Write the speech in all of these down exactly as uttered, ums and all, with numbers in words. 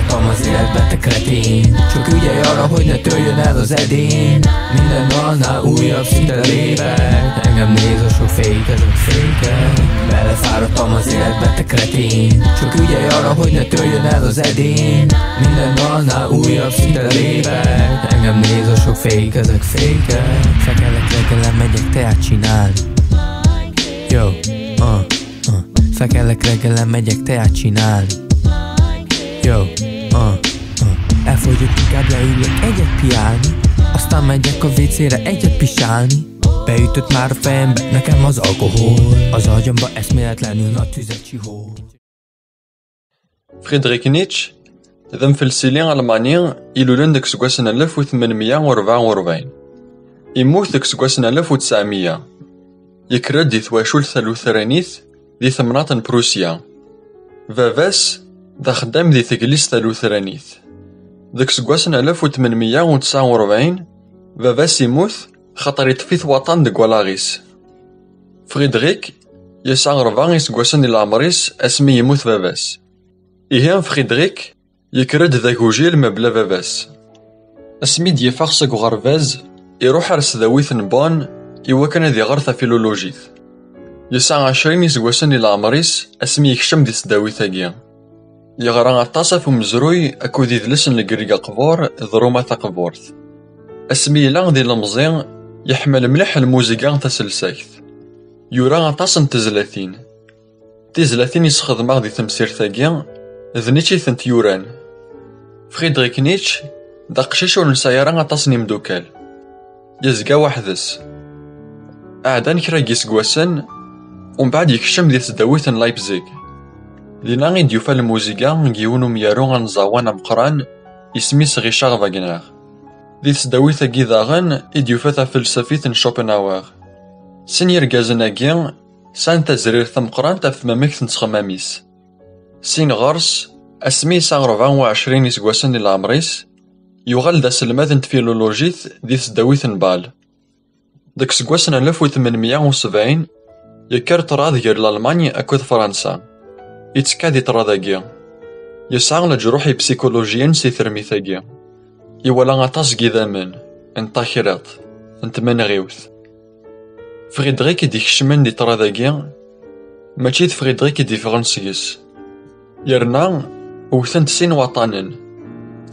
Thomas Edberg kretin. Çok üye yara hoyna töyün edo zedin. Mina nana uya psita liber. Engem nezo şu fake, ezo fake. Bela faro Thomas Edberg kretin. Çok üye yara hoyna töyün edo zedin. Mina nana uya psita liber. Engem nezo şu fake, ezo fake. Sakala krekala megyek te a csinálni. Jó, uh, uh. Fekele kregele megyek te a csinálni. Jó, uh, uh. Elfogyok, inkább leülök egyet piálni. Aztán megyek a vécére egyet pisálni. Beütött már a fejembe nekem az alkohol. Az agyamba eszméletlenül a tüzet csihol. Friedrich Nietzsche d amfelsili almani ilulen deg useggas n alef u tmenmya u rebɛa u rebɛin. Immut deg useggas n alef u tesɛemya. Yekker-d di twacult talutranit di temnaḍt n Prusya. Baba-s d axeddam di teglizt talutranit. Deg useggas n alef u tmenmya u tesɛa u rebɛin, baba-s immut xaṭer iṭṭef-it waṭṭan deg wallaɣ-is. Friedrich yesɛa rebɛa iseggasen di leɛmer-is asmi yemmut baba-s. Ihi Friedrich yekker-d d agujil mebla baba-s. Asmi d-yeffeɣ seg uɣerbaz, iruḥ ar tesdawit n Bonn iwakken ad iɣer tafilulujit. Yesɛa ɛecrin iseggasen di leɛmer-is asmi yekcem di tesdawit-agi. Yeɣra aṭas ɣef umezruy akked idles n Legreg Aqbur d Ruma Taqburt. Asmi yella d ilemẓi, yeḥmel mliḥ lmuziga taselsakt. Yura aṭas n tezlatin. Tizlatin i sxedmeɣ di temsirt-agi, d Nietzsche i tent-yuran. Friedrich Nietzsche d aqcic ur nesɛi ara aṭas n imeddukal. Yezga weḥd-s. Ɛeddan kra n yiseggasen, umbeɛd yekcem di tesdawit n Leipzig. Dinna i d-yufa lmuziga n yiwen umyaru anẓawan ameqqran, isem-is Richard Wagner. Di tesdawit-agi daɣen i d-yufa tafelsafit n Schopenhauer. Sin yirgazen-agi sɛan tazrirt tameqqrant ɣef tmamegt n txemmam-is. Sin ɣer-s, asmi yesɛa rebɛa u ɛecrin iseggasen di leɛmer-is, yuɣal d aselmad n tfilulujit di tesdawit n Bâle. Deg useggas n alef u tmenmya u sebɛin, yekker ṭṭrad gar Lalman akked Fransa. Yettekka di ṭṭrad-agi. Yesɛa leǧruḥ ipsikulujiyen si termit-agi. Iwala aṭas n yidammen, n takriḍt, n tmenɣiwt. Friedrich i d-ikecmen di ṭṭrad-agi, mačči d Friedrich i d-iffɣen seg-s. Yerna wten-t sin waṭṭanen,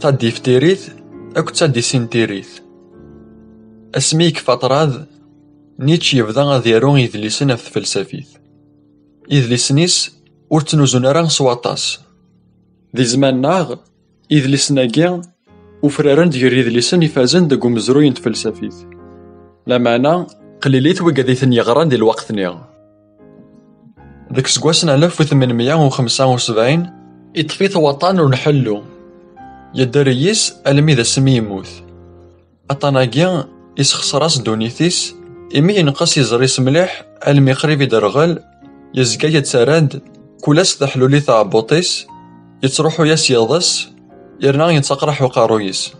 tadiftirit akked tadisintirit. Asmi yekfa ṭṭrad, Nietzsche yebda ad yaru idlisen ɣef tfelsafit. Idlisen-is ur ttnuzun ara s waṭas. Di zzman-nneɣ, idlisen-agi ufraren-d gar yidlisen ifazen deg umezruy n tfelsafit. Lameɛna, qlilit wigad i ten-yeɣran di lweqt-nni. Deg useggas n alef u tmenmya u xemsa u sebɛin, iṭṭef-it waṭṭan ur nḥellu. Yedder yis almi d asmi yemmut. Aṭṭan-agi isexṣer-as ddunit-is, imi yenqes iẓri-s mliḥ almi qrib i d-rɣel, yezga yettarra-d kul ass taḥlulit taɛebbuṭ-is, yettruḥu-yas yiḍes, yerna yettaqraḥ uqerruy-is.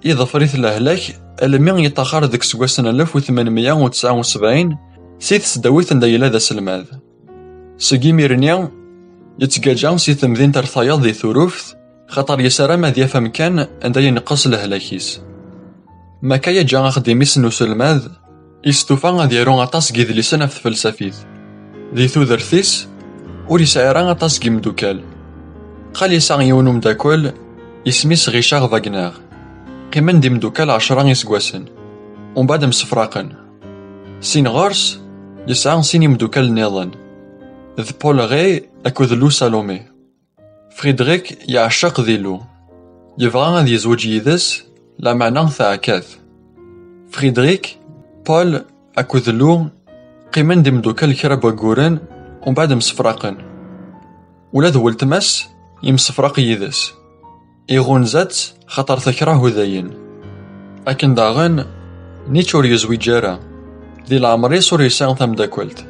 Iḍfer-it lehlak almi yeṭṭaxer deg useggas n alef u tmenmya u tesɛa u sebɛin si tesdawit anda yella d aselmad. Seg imir-nni, yettgaǧa si temdint ar tayeḍ di Turuft, xaṭer yessaram ad yaf amkan anda yenqes lehlak-is. Makka yeǧǧa axeddim-is n uselmad, yestufa ad yaru aṭas n yidlisen ɣef tfelsafit. Di tudert-is, ur yesɛi ara aṭas n yimeddukal. Qal yesɛa yiwen umeddakel, isem-is Richard Wagner. Qqimen d imeddukal ɛecra iseggasen, umbeɛd msefraqen. Sin ɣer-s, yesɛa sin imeddukal nniḍen, d Paul Rée akked Lou Salomé. Friedrich yeɛceq di Lou. Yebɣa ad yezweǧ yid-s, lameɛna teɛka-t. Friedrich, Paul akked Lou qqimen d imeddukal kra n wagguren, umbeɛd msefraqen. Ula d weltma-s yemsefraq yid-s. Iɣunza-tt xaṭer tekreh udayen. Akken daɣen, Nietzsche ur yezwiǧ ara. Di leɛmer-is ur yesɛi tameddakelt.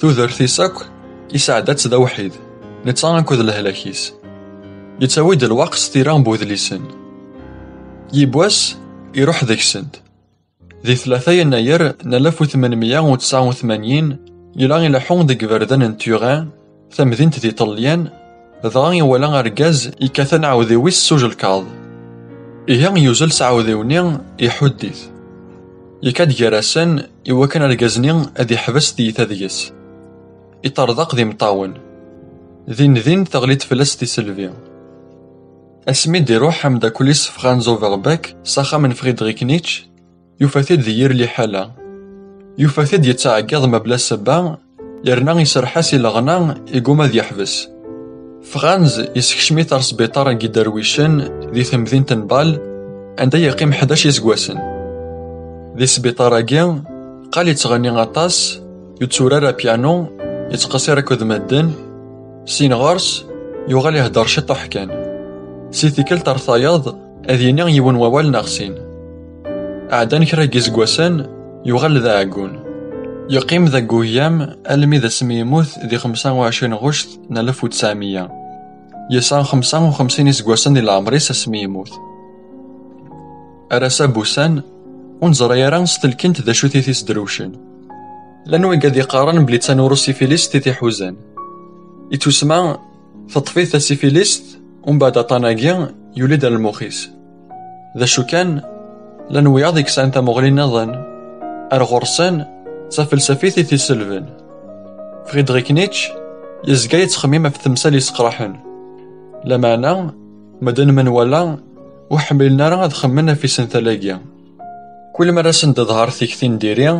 Tudert-is akk, isɛedda-tt d awḥid, netta akked lehlak-is. Yettawi-d lweqt s tira n wedlisen. Yiwwas, iruḥ deg-sent. Di tlata yennayer n alef u tmenmya u tesɛa u tmanyin, yella ileḥḥu deg iberdan n Turin, tamdint di Ṭṭelyan, Dɣa iwala argaz yekkaten aɛudiw-is s ujelkaḍ. Ihi yuzzel s aɛudiw-nni, iḥudd-it. Yekka-d gar-asen iwakken argaz-nni ad iḥbes tiyita deg-s. Iṭerḍeq d imeṭṭawen. Din din teɣli-d fell-as tiselbi. Asmi d-iruḥ ameddakel-is Franz Overbeck s axxam n Friedrich Nietzsche, yufa-t-id di yir liḥala. Yufa-t-id yettɛeggiḍ mebla ssebba, yerna iserreḥ-as i leɣna, iguma ad yeḥbes. Franz yessekcem-it ar sbiṭar n yiderwicen di temdint n Bâle, anda yeqqim ḥdac iseggasen. Di sbiṭar-agi, qal yettɣenni aṭas, yetturar apyanu, yettqeṣṣir akked medden. Sin ɣer-s, yuɣal ihedder ciṭuḥ kan. Si tikkelt ar tayeḍ, ad yini yiwen wawal neɣ sin. Ɛeddan kra n yiseggasen, yuɣal d aɛeggun. Yeqqim deg uhyam almi d asmi yemmut di xemsa u ɛecrin ɣuct n alef u tesɛemya. Yesɛa xemsa u xemsin iseggasen di leɛmer-is asmi yemmut. Ar ass-a n wussan, ur neẓri ara s telkint d acu-t i t-isdrewcen. Llan wigad iqqaren belli d tanurusifilist i t-iḥuzan. Ittusma teṭṭef-it tasifilist, umbeɛd aṭṭan-agi yuli-d ar lmux-is. D acu kan, llan wiyaḍ i yesɛan tamuɣli nniḍen. Ar ɣur-sen, d tafelsafit i t-iselben. Friedrich Nietzsche yezga yettxemmim ɣef temsal yesseqraḥen. Lameɛna, medden menwala ur ḥmilen ara ad xemmen ɣef isental-agi. Kul mi ara sen-d-teḍher tikti n diri,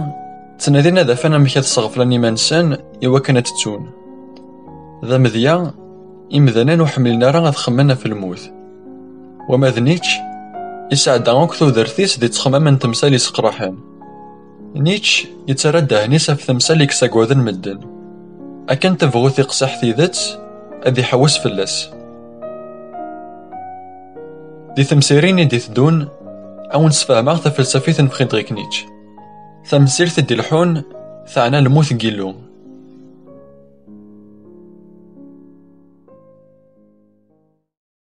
ttnadin ad afan amek ad sɣeflen iman-nsen iwakken ad ttun. D amedya, imdanen ur ḥmilen ara ad xemmen ɣef lmut. Wama d Nietzsche, isɛedda akk tudert-is di ttexmam n temsal yesseqraḥen. Nietzsche yettarra ddehn-is ɣef temsal i yessaggaden medden. Akken tebɣu tiqsiḥ tidet, ad iḥewwes fell-as. Di temsirin i d-iteddun, ad wen-sfehmeɣ tafelsafit n Friedrich Nietzsche. Tamsirt i d-ileḥḥun teɛna lmut n Yillu.